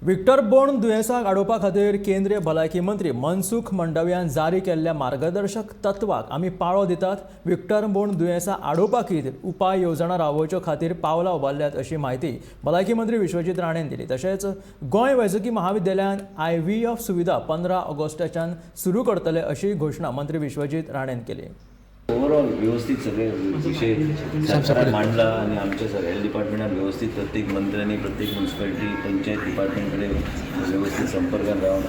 Victor born दुयेंसाक आडोवपा खातीर केंद्रीय भलायकी मंत्री मनसुख मंडवियान जारी केल्ल्या मार्गदर्शक तत्वाक आमी पाळो दितात. विक्टर बोर्न दुयेंसां आडोवपा खातीर उपाय येवजणां राबोवचे खातीर पावलां उबारल्यात अशी म्हायती भलायकी मंत्री विश्वजीत राणेन दिली. तशेंच गोंय वैजकी महाविद्यालयान आयव्हीएफ सुविधा 15 ऑगस्टाच्यान सुरू करतले अशी घोशणा मंत्री विश्वजीत राणेन केली. ओवरऑल व्यवस्थित सगळे विषय सरकारान मांडला आणि आमच्या सर हेल्थ डिपार्टमेंटान व्यवस्थित प्रत्येक मंत्र्यांनी, प्रत्येक म्युन्सिपालिटी, पंचायत डिपार्टमेंट कडेन व्यवस्थित संपर्कात रावन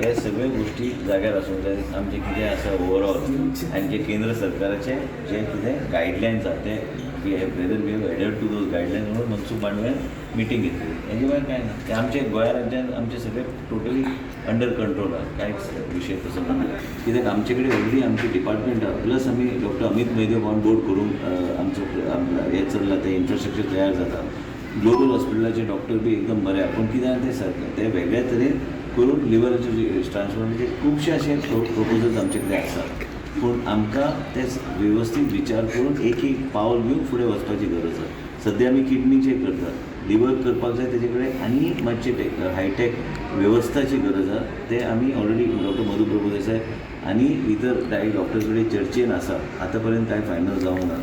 हे सगळे गोष्टी जाग्यार आसूंक जाय. आमचें कितें आसा ओवरऑल आनी जे केंद्र सरकाराचे जे कितें गायडलायन्स आसा ते we have whether we have adhered to those guidelines म्हणून मनसुख मांडव्यान मिटींग घेतली. हेजे भायर कांय ना. ते आमचे गोंया राज्यान आमचे सगळे टोटली अंडर कंट्रोल आहा. कांयच विशय तसो ना, कित्याक आमचे कडेन ऑलरेडी आमचे डिपार्टमेंट आहा. प्लस आमी डॉक्टर अमित मैदेव ऑन बोर्ड करून आमचो हें चल्लां, तें इन्फ्रास्ट्रक्चर तयार जाता. ग्लोबल हॉस्पिटलाचे डॉक्टर बी एकदम बरे आहा, पूण कितें आहा तें सरकार ते वेगळ्या तरेन करून लिवराचे ट्रान्सप्लांटाचे खुबशे अशे प्रपोजल्स आमचे कडेन आसा, पूण आमकां ते वेवस्थीत विचार करून एक एक पावल घेवन फुडें वचपाची गरज आसा. सद्या आमी किडनीचेर करतात, लिवर करपाक जाय. तेजे कडेन आनी मातशे हायटेक वेवस्थाची गरज आसा. ते आमी ऑलरेडी डॉक्टर मधू प्रभुदेसाय आनी इतर कांय डॉक्टर्स कडेन चर्चेन आसा. आतां पर्यंत कांय फायनल जावंक ना,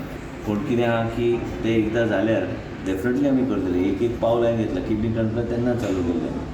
पूण कितें आहा की ते एकदां जाल्यार डेफिनेटली आमी करतले. एक एक पावल हांवें घेतला. किडनी ट्रान्सप्लांट तेन्ना चालू केल्लें.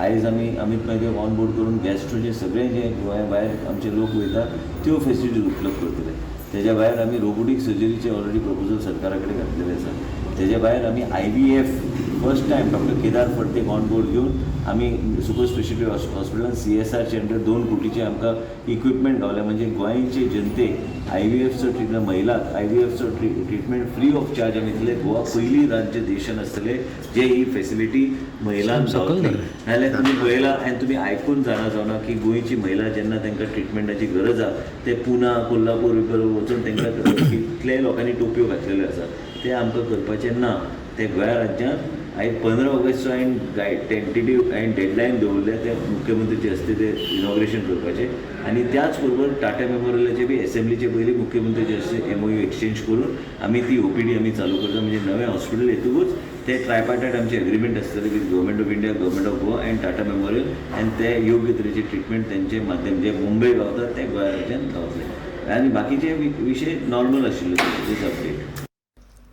आयज आमी अमित मैदेव ऑन बोर्ड करून गॅस्ट्रोचे सगळे जे गोंया भायर आमचे लोक वयता त्यो फेसिलिटीज उपलब्ध करतले. तेज्या भायर आमी रोबोटीक सर्जरीचे ऑलरेडी प्रपोजल सरकारा कडेन घातलेले आसा. तेज्या भायर आमी IVF first time doctor Kedar फडतेक ऑन बोर्ड घेवन आमी सुपर स्पेशलिटी हॉस्पिटलान सीएसआरचे अंडर 2 कोटीचे आमकां इक्विपमेंट गावले. म्हणजे गोंयचे जनतेक आयव्हीएफचो ट्रिटमेंट, महिलाक आयव्हीएफचो ट्रिटमेंट फ्री ऑफ चार्ज आमी दिले. गोवा पयली राज्य देशान आसतले जे ही फेसिलिटी महिलांक गावतली. नाजाल्यार तुमी पळयला आनी तुमी आयकून जाणा जावना की गोंयची महिला जेन्ना तांकां ट्रिटमेंटाची गरज आहा, ते पुना, कोल्हापूर बिपर वचून तांकां कितल्याय लोकांनी टोपयो घातलेल्यो आसा. ते आमकां करपाचें ना. ते गोंया राज्यांत आयज 15 ऑगस्टचो हांवें गायड टेंटेटीव हांवें डेडलायन दवरल्या, ते मुख्यमंत्रीचे हस्ते ते इनॉग्रेशन करपाचें आनी त्याच बरोबर टाटा मेमोरियलाचे बी एसेंब्लीचे पयलीं मुख्यमंत्रीचे हस्ते एमओयू एक्सचेंज करून आमी ती ओपीडी आमी चालू करता. म्हणजे नवें हॉस्पिटल येतकूच ते ट्रायपार्टायट आमचे एग्रीमेंट आसतले with Government of India, Government of Goa and Tata Memorial आनी ते योग्य तरेचे ट्रिटमेंट तांचे माध्यम जे मुंबय गावतात ते गोंया राज्यान गावतले. आनी बाकीचे विशय नॉर्मल आशिल्ले. दीस अपडेट.